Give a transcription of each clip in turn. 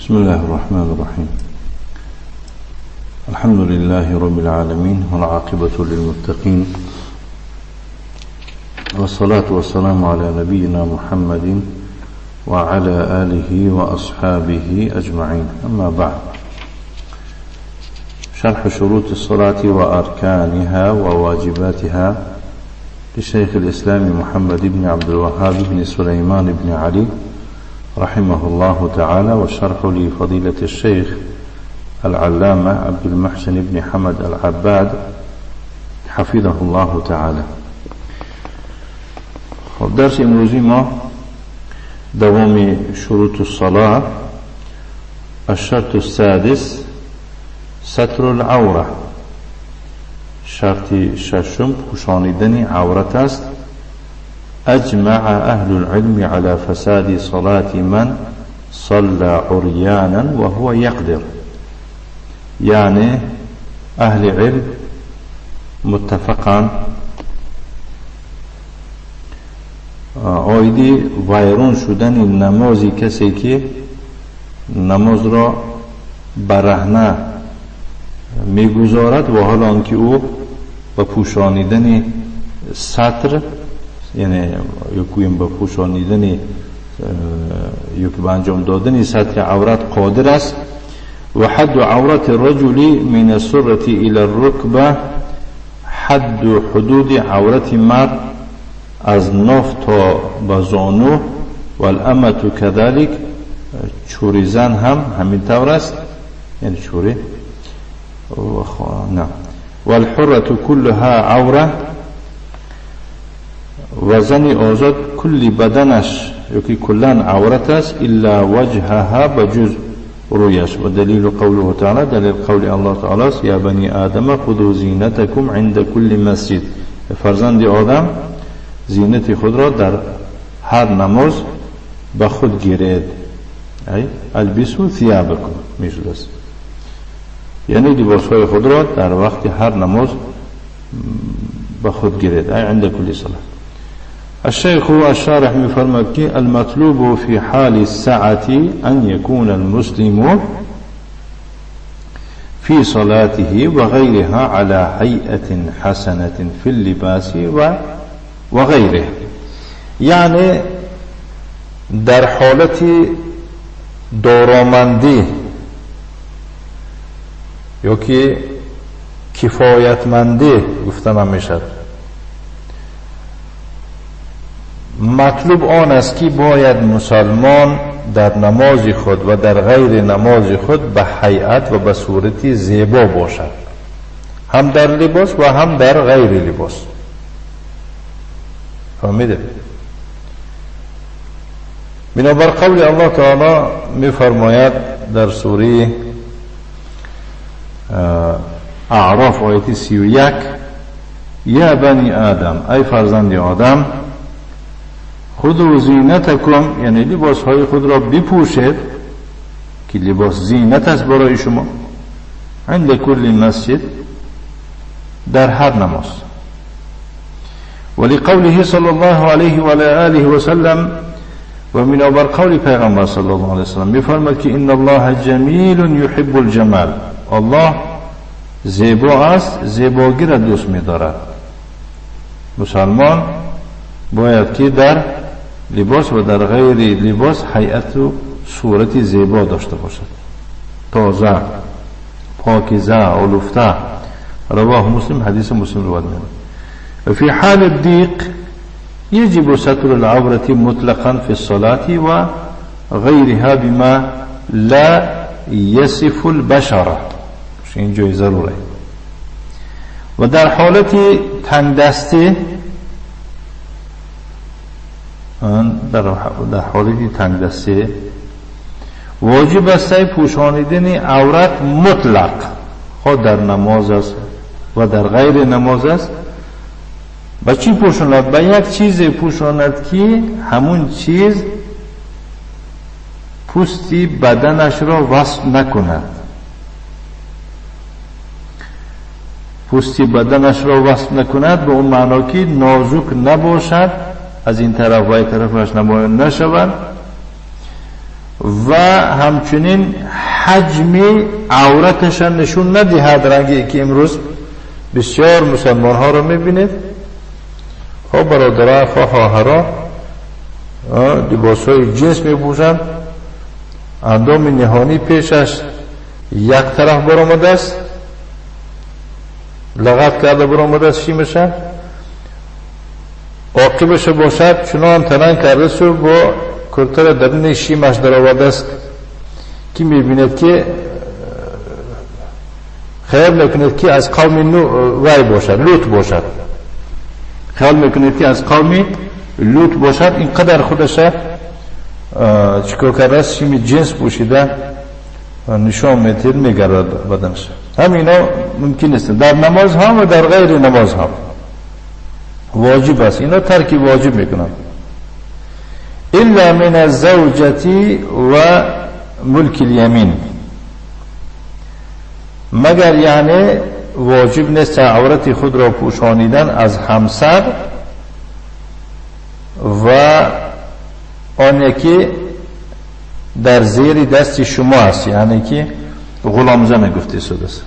بسم الله الرحمن الرحيم. الحمد لله رب العالمين، والعاقبة للمتقين، والصلاة والسلام على نبينا محمد وعلى آله وأصحابه أجمعين. أما بعد، شرح شروط الصلاة وأركانها وواجباتها لشيخ الإسلام محمد بن عبد الوهاب بن سليمان بن علي رحمه الله تعالى، والشرح لفضيلة الشيخ العلامة عبد المحسن بن حمد العباد حفظه الله تعالى. خب، درس امروزی ما دوام شروط الصلاة، الشرط السادس ستر العورة، شرط ششم پوشانیدن عورت است. اجمع اهل العلم على فساد صلاة من صلى عريانا وهو يقدر، یعنی اهل علم متفقا عایدی وایرون شدن نمازی کسی که نماز را برهنه میگذارد و حال آنکه او با پوشانیدن ستر، یعنی یکویم با پوشانیدن یا که با انجام دادن ستر عورت قادر است. و حد عورت الرجل من السرة الى الركبة، حد حدود عورت مرد از ناف تا به زانو، و الامة كذلك، چوری زن هم همین طور است، یعنی چوری نه. والحرة كلها عورة، و زن آزاد کلی بدنش یا که کلا عورت است، الا وجهها، بجز رویش. و دلیل قوله تعالی، دلیل قول الله تعالی است: یا بنی آدم خذوا زینتکم عند کل مسجد. فرزند آدم زینت خود را در هر نماز به خود گیرید، ای البسوا ثیابکم میشد است، یعنی لباسهای خود را در وقت هر نماز به خود گیرید، ای عند کل صلاة. الشيخ الشارح میفرماد که المطلوب في حال السعة أن يكون المسلم في صلاته وغيرها على هيئة حسنة في اللباس وغيره، یعنی در حالت دارامندی یا که کفایتمندی گفته نمیشد، مطلوب آن است که باید مسلمان در نماز خود و در غیر نماز خود به هیئت و به صورت زیبا باشد، هم در لباس و هم در غیر لباس. فهمیده؟ بنابر قول الله تعالی میفرماید در سوره اعراف آیت 31: یا بنی آدم، ای فرزند آدم، خذوا زینتکم، یعنی لباس های خود را بپوشید که لباس زینت است برای شما، عند کل مسجد، در هر نماز. ولقوله صلی الله علیه و آله و سلم، و بنابر قول پیغمبر صلی الله علیه و سلم میفرماد که ان الله جمیل یحب الجمال، الله زیبا است، زیباگی را دوست می‌دارد. مسلمان باید که در لباس و در غیر لباس هیئت و صورت زیبا داشته باشد، تازه، پاکیزه، آلوفته. رواه مسلم، حدیث مسلم روایت می‌کند. و فی حال الضیق يجب ستر العورة مطلقا في الصلاة وغيرها بما لا يصف البشرة، این جای ضروره. و در حالت تنگ دستی، در حالت تنگ دستی واجب است پوشانیدن عورت مطلق، خود در نماز است و در غیر نماز است. با چی پوشاند؟ با یک چیز پوشاند که همون چیز پوستی بدنش را وصف نکند، پوستی بدنش را وصف نکند به اون معنا که نازک نباشد، از این طرف و این طرفش نمایان نشود و همچنین حجم عورتش نشون ندهد. رنگی که امروز بسیار مسلمان ها رو میبینید، خواه برادرها خواه خواهرها لباس های جنس میپوشند، اندام نهانی پیشش یک طرف برآمده است، لغت کرده برآمده است، شیمشه عاقبش باشد چنان تنگ کرده سو با کرتر درون شیمش در آورده است که میبیند که خیال میکند که از قوم وی باشد، لوط باشد، خیال میکند که از قوم لوط باشد. اینقدر خودش چیکار کرده است، شیم جنس پوشیده نشان میتید میگرد بدنش. هم اینا ممکن است در نماز هم و در غیر نماز هم واجب است، اینا ترک واجب میکنن. الا من الزوجة و ملک الیمین، مگر یعنی واجب نیست عورت خود را پوشانیدن از همسر و آن یکی در زیر دست شما است، یعنی که غلام زن گفته شده است،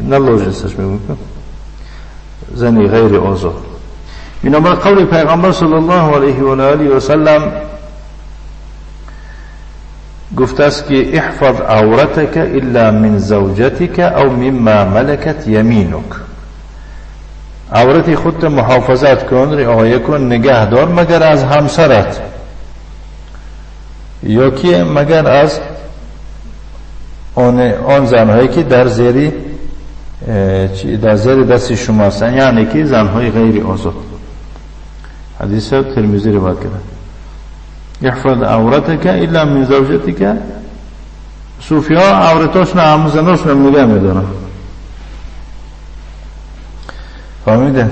نه لوجستش میگم زنی غیر آزاد. بنابر قول پیغمبر صلی الله علیه و آله و سلم گفته است که احفظ عورتك الا من زوجتك او مما ملكت یمینک، عورت خود محافظت کن، رعایت کن، نگه دار، مگر از همسرت یا که مگر از آن زنهایی که در زیر دست شما هستند، یعنی که زنهای غیر آزاد. حدیث ترمذی روایت کرده. احفظ عورتك الا من زوجتك. صوفی ها عورتاشون هم زناشون هم نگه میدارن، فهمیده؟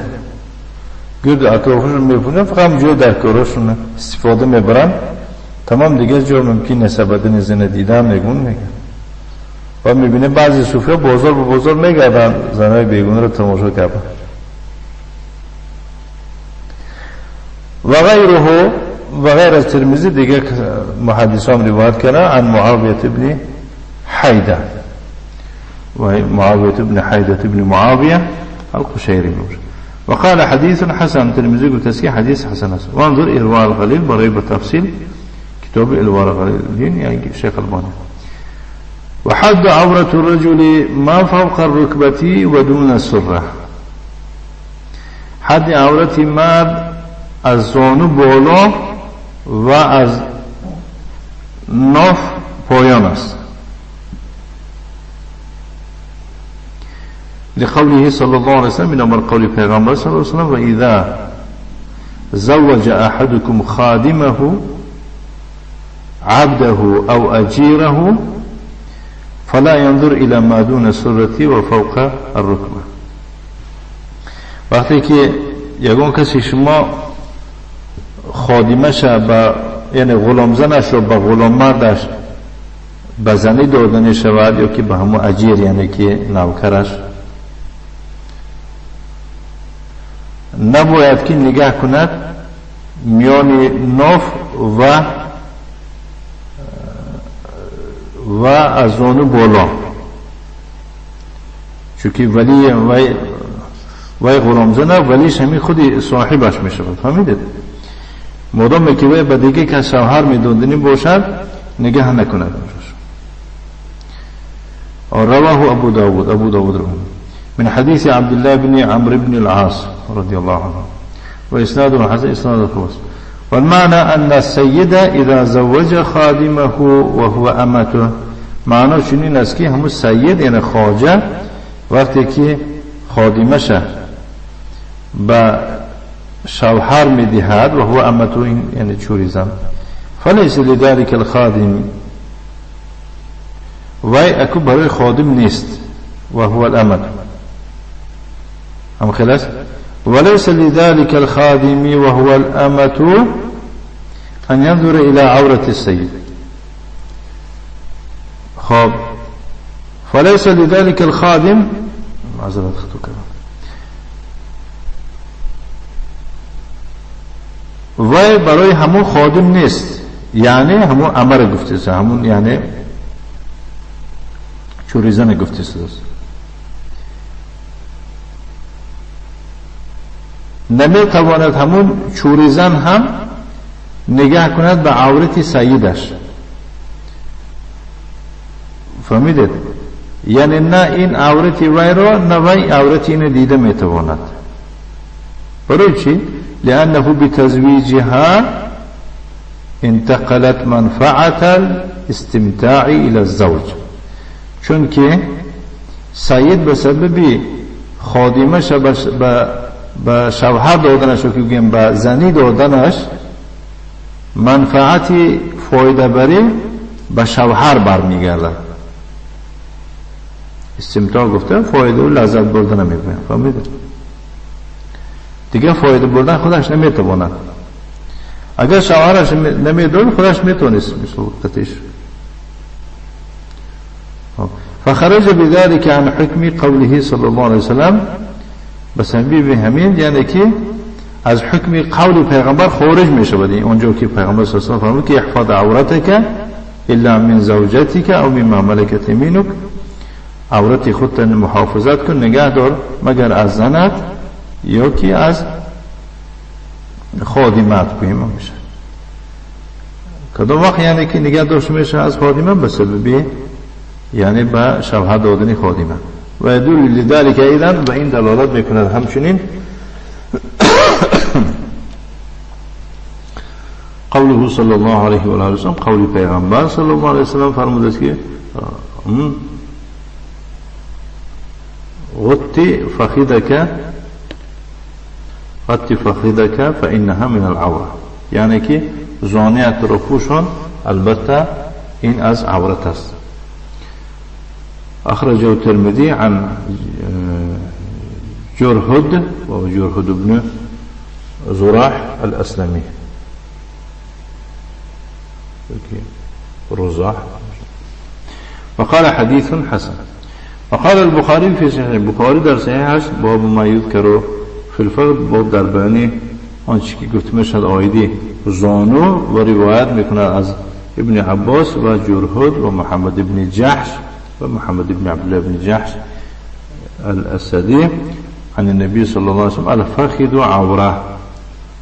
گرد اطرافشون میپوشن، فقط هم جای در کاراشون استفاده میبرن، تمام. دیگه جا ممکن نیست بدن زن دیدن میگون میگن و میبینه بعضی صوفی ها بازار به بازار میگردن زنهای بیگونه رو تماشا کردن. و غیره و غیر از ترمذی دیگه محدث هم روایت کردن عن معاویه ابن حیده و معاویه ابن حیده ابن معاویه القشیری وقال حدیث حسن. ترمذی گفت که حدیث حسن است. وانظر ارواء الغلیل برای بتفصیل کتاب ارواء الغلیل یعنی شیخ البانی. وحد عورة الرجل ما فوق الركبة ودون السرة، حد عورت مرد از زانو بالا و از ناف پایان است. لقوله صلی الله علیه وسلم، بنابر قول پیغمبر صلی الله علیه وسلم و اذا زوج احدكم خادمه عبده او اجیره فلا ينظر الى ما دون السرة و فوق الركبة. وقتی که یگان کسی شما خادمش به یعنی غلام زنش رو به غلام مردش به زنی دادنی شود یا که به همون اجیر یعنی که نوکرش، نباید که نگاه کند میان ناف و از زانو بالا، چون ولی وی غلام زنه ولیش همین خودی صاحبش می شود. فهمیدید؟ مادام که وی به دیگه که شوهر می دادنی باشد نگاه نکند. رواه ابو داود، ابو داود رواه من حديث عبد الله بن عمرو بن العاص رضي الله عنه وإسناده حسن، إسناده خوص. والمعنى أن السيد إذا زوج خادمه وهو أمته، معنی چنین است که همون سید یعنی خواجه وقتی که خادمش به شوهر میدهد و هو امته یعنی چوری زن، فلیس لذلك الخادم، وی اکو برای خادم نیست، و هو الامت هم خلاص. وليس لذلك الخادم وهو الأمة أن ينظر إلى عورة السيد. خب فليس لذلك الخادم معذرة خطو كلام. وی برای همون خادم نیست، یعنی همون امر گفته است، همون یعنی چوریزن گفته است. نمیتواند همون چوریزن هم نگاه کند به عورت سیدش. فهمیدید؟ یعنی نه این عورت وی را نه وی عورت این دیده میتواند. برای چی؟ لأنه بتزویجها انتقلت منفعة الاستمتاع إلى الزوج. چون که سید به سبب خادمش به شوهر دادنش و که گویم به زنی دادنش منفعت فایده بری به شوهر برمیگردد. استمتاع گفته فایده و لذت بردن نمیگویم. فهمیده؟ دیگه فایده بردن خودش نمیتواند. اگر شوهرش نمیداد خودش میتونست مثل قطعش. فخرج بذلك عن حکم قوله صلی الله علیه وسلم. بسبب همین یعنی که از حکم قول پیغمبر خارج میشود. اونجا که پیغمبر صلی الله علیه و فرمود که احفظ عورتک الا من زوجتک او مما ملکت یمینک، عورت خودت محافظت کن، نگه دار مگر از زنت یا که از خادمت گوییم میشه. کدوم وقت یعنی که نگه داشته میشه از خادمه؟ به سبب یعنی به شوهر دادن خادمه. و يدل لذلك ايضا و این دلالت میکند همچنین قوله صلی الله علیه و آله وسلم، قول پیغمبر صلی الله علیه وسلم فرموده است که غطی فخذک، غطی فخذک فانها من العوره، یعنی که زانیت را پوشان، البته این از عورت است. أخرجه الترمذي عن جرهد وهو جرهد بن زراح الأسلمي، رزاح، وقال حديث حسن. وقال البخاري في صحيح البخاري در صحیحش باب ما يذكر في الفرد، باب در بیان آنچه که گفته میشد آیدی زانو و روایت میکند از ابن عباس و جرهد و محمد ابن جحش و محمد ابن عبد الله بن جحش الأسدي عن النبي صلى الله عليه وسلم الفخذ عورة،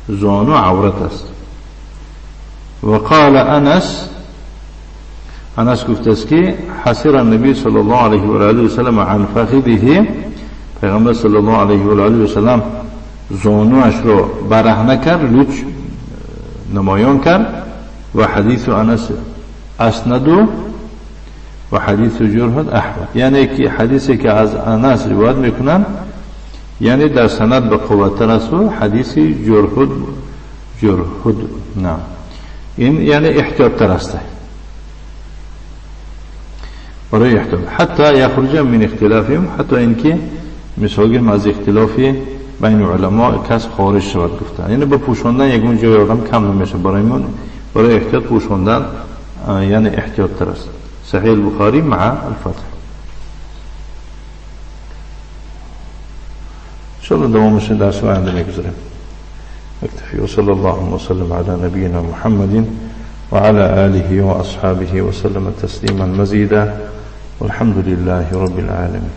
زانو عورت است. وقال انس، انس گفته است که حصر النبي صلى الله عليه وآله وسلم عن فخذه، پیغمبر صلی الله علیه و آله و سلم زانوش رو برهنه کرد، لوچ نمایان کرد. و حدیث انس اسند و حدیث جرهد احمد، یعنی که حدیثی که از انس روایت میکنن یعنی در سند به قوت است و حدیث جرهد نه، این یعنی احتیاط تر است برای احتیاط، حتی یخرج من اختلافهم، حتی اینکه مثال از اختلافی بین علما کس خارج شود گفتن، یعنی با پوشاندن یگون جای آدم کم نمیشه، برای من برای احتیاط پوشاندن یعنی احتیاط تر است. صحیح البخاری مع الفتح. ان شاء الله دوامش درس آینده میگذاریم. اکتفی و صلی الله وسلم علی نبینا محمد وعلى آله وأصحابه وسلم تسليما مزيدا والحمد لله رب العالمين.